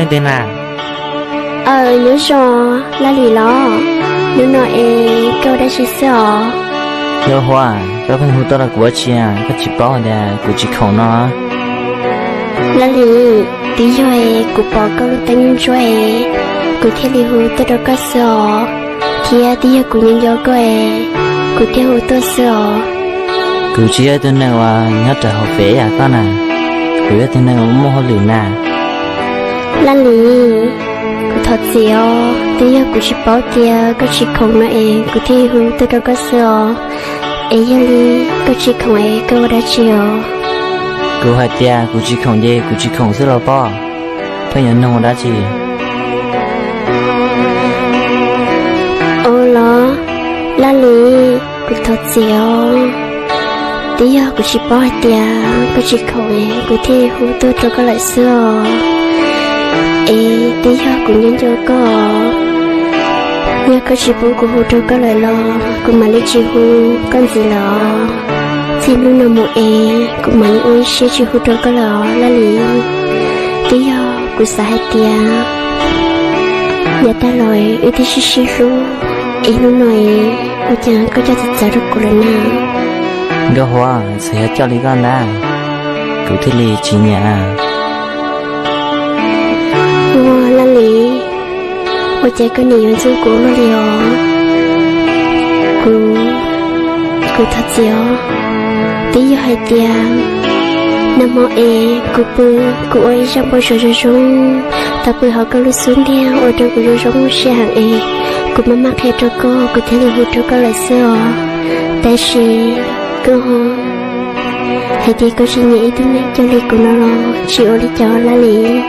Leej twg na? Aw, nyob zoo, Laj Lis los? Hnub no es koj ua dab tsi xwb os? Nkauj Huab, koj pheej hu tuaj rau kuv ua dab tsi, koj tsis paub tias kuv tsis khoom no? Laj Lis, twb yog es kuv pom koj lub teeb ntsuab es kuv thiaj li hu tuaj rau koj xwb os, thiab twb yog kuv nyob nco koj es kuv thiaj hu tuaj xwb os. Kuv tsis yog ib tug neeg uas nyob rau hauv pem yam koj na, kuv yog tus neeg uas muaj hauj lwm na. Laj Lis, kuv thov txim os, twb yog kuv tsis paub tias koj tsis khoom no es kuv thiaj hu tuaj rau koj xwb os. Es yog li koj tsis khoom es koj ua dab tsi os? Kuv hais tias kuv tsis khoom ces kuv tsis khoom xwb los pob, pheej yuav nug ua dab tsi? Ua los, Laj Lis, kuv thov txim os, twb yog kuv tsis paub hais tias koj tsis khoom es kuv thiaj hu tuaj rau koj lawm xwb os. Es twb yog kuv nyob nco koj, yog koj tsis pub kuv hu rau koj lawm los kuv mam li tsis hu koj ntxiv lawm os. Txij hnub no mus es kuv mam li ua ib siab tsis hu rau koj lawm os Laj Lis. Twb yog kuv xav hais tias yav tag los wb twb sib sib hlub, es hnub no es ua cas koj coj txawv txawv rau kuv lawm na? Nkauj Huab, txawm yog coj li koj ntag, kuv thiaj li tsis nyiam. Ua Laj Lis, ua cas koj nim yuav ntxub kuv ua luaj li os? Kuv, kuv thov txim os. Twb yog hais tias nag hmo es kuv pw, kuv ua ib zaj npau suav zoo zoo, tau pw hauv koj lub xub ntiag ua rau kuv zoo zoo siab heev es kuv maj maj qhia rau koj, kuv thiaj li hu rau koj lawm xwb os. Tab sis koj hais tias koj tsis nyiam ib tug neeg coj li kuv no los tsis ua li cas Laj Lis.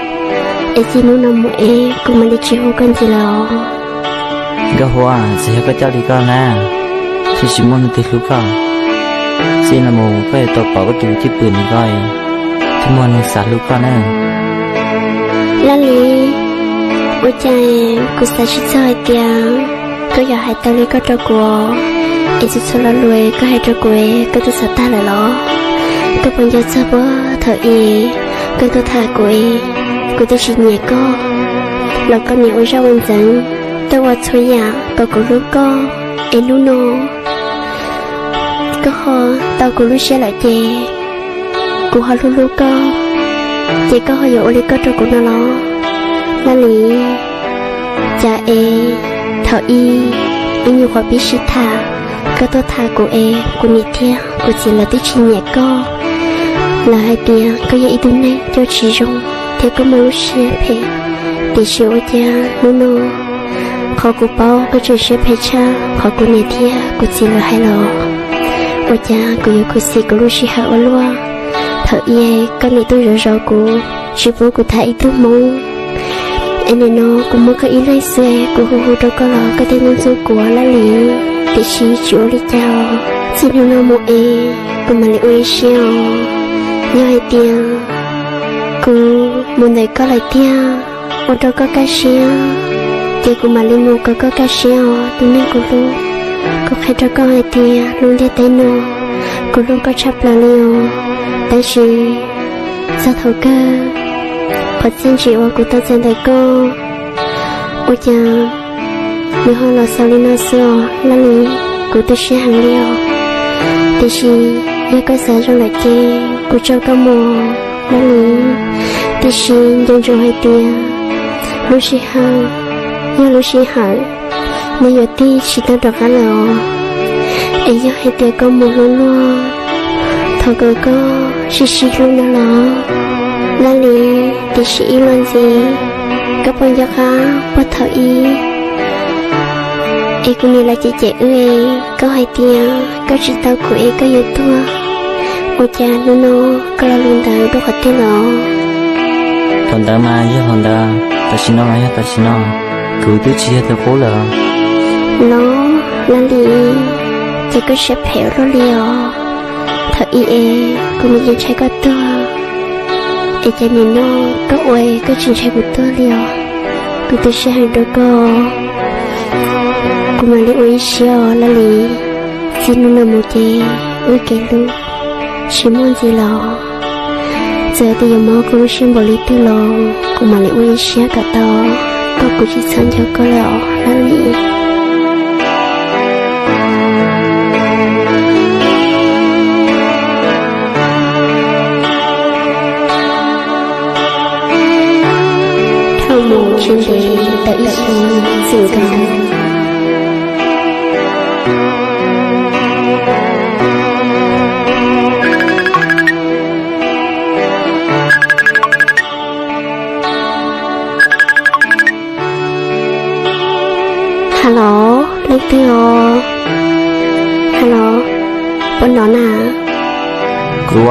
Es txij hnub no mus es kuv mam li tsis hu koj ntxiv lawm os. Nkauj Huab, txawm yog koj coj li koj na, thiaj tsis muaj leej twg hlub koj. Txij no mus koj yuav tau pom koj tus cwj pwm ntawm koj, thiaj muaj neeg xav hlub koj na. Laj Lis, ua cas kuv xav tsis txog hais tias koj yuav hais tau li koj rau kuv, es txhua txhua lo lus koj hais rau kuv koj twb xav tag lawm los? Koj puas nco txog puag thaum ub koj tuaj tham kuv es kuv twb tsis nyiam koj los koj nim ua zaj ua ntxeev, tuaj ua txhua yam kom kuv hlub koj, es hnub no koj ho tau kuv lub siab lawm ces kuv ho hlub hlub koj, ces koj ho yuav ua li koj rau kuv no los? Laj Lis, cas es thaum ub ib nyuag qhuav pib sib tham, koj tuaj tham kuv es kuv niam thiab kuv txiv lawv twb tsis nyiam koj. Lawv hais tias koj yog ib tug neeg coj tsis zoo thiab koj muaj lub siab phem. Tiam sis ua cas hnub no qhov kuv paub koj tseem siab phem tshaj qhov kuv niam thiab kuv txiv lawv hais los? Ua cas kuv yuav khuv xim kuv lub sij hawm ua luaj? Thaum ub koj niam tuaj zov zov kuv, tsis pub kuv tham ib tug hmoob, es nim no kuv muaj koj ib leeg xwb, kuv hu hu rau koj los koj thiaj ntxub ntxub kuv Laj Lis. Tiam sis tsis ua li cas, txij hnub no mus es kuv mam li ua ib siab os. Yog hais tias kuv mus ntawm koj lawm tiag, ua rau koj kaj siab, ces kuv mam li mus kom koj kaj siab os tus neeg kuv hlub. Kuv qhia rau koj hais tias lub ntiaj teb no kuv hlub koj tshaj plaws li os. Tab sis txog thaum kawg, qhov txiaj ntsim uas kuv tau txais ntawm koj, ua cas nws ho los xaus li no xwb os Laj Lis. Kuv tu siab heev li os. Tiam sis yog koj xav zoo lawm ces kuv tso koj mus Laj Lis. Tiam sis nco ntsoov hais tias lub sij hawm yog lub sij hawm, nws yuav tig tsis tau rov qab lawm os. Es yog hais tias koj mus hlub luag, thov kom koj sib sib hlub no los Laj Lis. Tiam sis ib los ntxiv, koj puas nco qab puag thaum ub es kuv niam lawv cem cem wb es koj hais tias koj tsis tau kuv es koj yuav tuag, ua cas hnub no koj lo lus ntawd dua qhov twg los? Thaum ntawd mas yog thaum ntawd, tam sim no mas yog tam sim no, kuv twb tsis yog tus qub lawm. Los Laj Lis, ces koj siab phem ua luaj li os. Thaum ub es kuv nim yeej ntshai koj tuag, es cas nim no koj ua koj tsis ntshai kuv tuag li os. Kuv tu siab heev rau koj, kuv mam li ua ib siab os Laj Lis. Txij hnub no mus ces wb kev hlub tsis muaj ntxiv los? Txawm tias yuav mob koj lub siab npaum li twg los kuv mam li ua ib siab kom tau, koj kuv tsis txhob nco koj lawm os Laj Lis. Dhau mus tsis ntev tau ib xyoos txwm nkaus. Hello, leej twg os? Hello, puas hnov na? Kuv,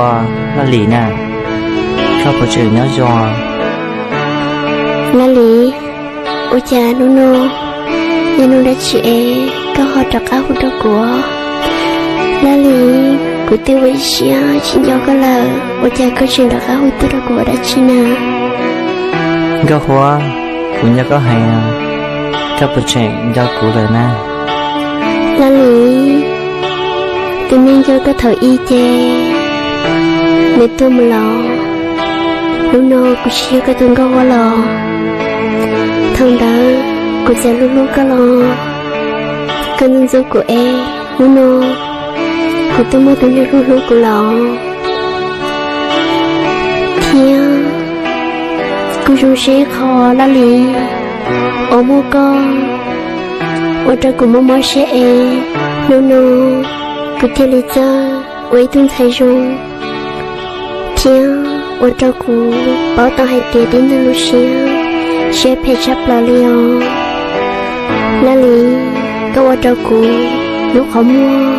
Laj Lis na, koj puas tseem nyob zoo? Laj Lis, ua cas hnub no yog hnub dab tsi es koj ho rov qab hu rau kuv? Laj Lis, kuv twb ua ib siab tsis nco koj lawm, ua cas koj tseem rov qab hu tuaj rau kuv ua dab tsi na? Nkauj Huab, kuv nco koj heev, koj puas tseem nco kuv lawm na? Laj Lis, tus neeg nco koj thaum ub ces nws tuag mus lawm. Hnub no kuv tsis yog koj tus Nkauj Huab lawm. Thaum ntawd kuv txawm hlub hlub koj los koj ntxub ntxub kuv es hnub no kuv twb muaj tus neeg hlub hlub kuv lawm. Thiab kuv zoo siab qhov Laj Lis uas muaj koj ua rau kuv mob mob siab es hnub no kuv thiaj li txawj ua ib tug ntxhais zoo thiab ua rau kuv paub tau hais tias tib neeg lub siab, siab phem tshaj plaws li os. Laj Lis, koj ua rau kuv lub qhov muag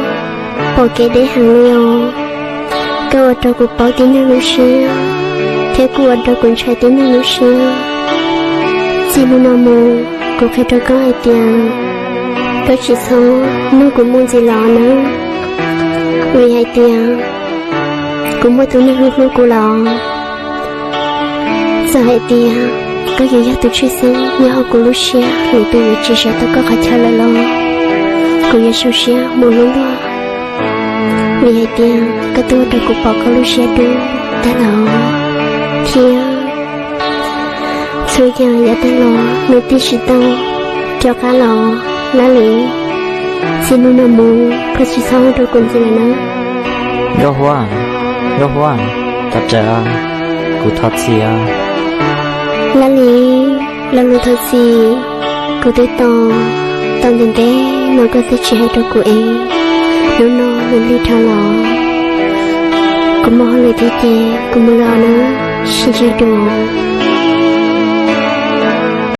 pom kev deb heev li os. Koj ua rau kuv paub tib neeg lub siab thiab kuj ua rau kuv ntshai tib neeg lub siab. Txij hnub no mus kuv qhia rau koj hais tias koj tsis txhob nug kuv mus ntxiv los nawb, vim hais tias kuv muaj tus neeg hlub hlub kuv lawm. Txawm hais tias koj yuav yog tus tshwj xeeb nyob hauv kuv lub siab, lwm tus yuav tsis sawv tau koj qhov chaw lawm los kuv yuav zoo siab mus hlub luag, vim hais tias koj twb ua rau kuv pom koj lub siab dub tag lawm thiab txhua yam yav tag los nws twb tsis tau rov qab los. Laj Lis, txij hnub no mus koj tsis txhob hu rau kuv ntxiv lawm na. Nkauj Huab, Nkauj Huab, thov rawm, kuv thov txim os. Laj Lis, lo lus thov txim kuv twb tos tau ntev ntev no koj twb tsis hais rau kuv es hnub no nws lig dhau los. Kuv muaj hauj lwm thiab ces kuv mus lawm nawb, sib ntsib dua.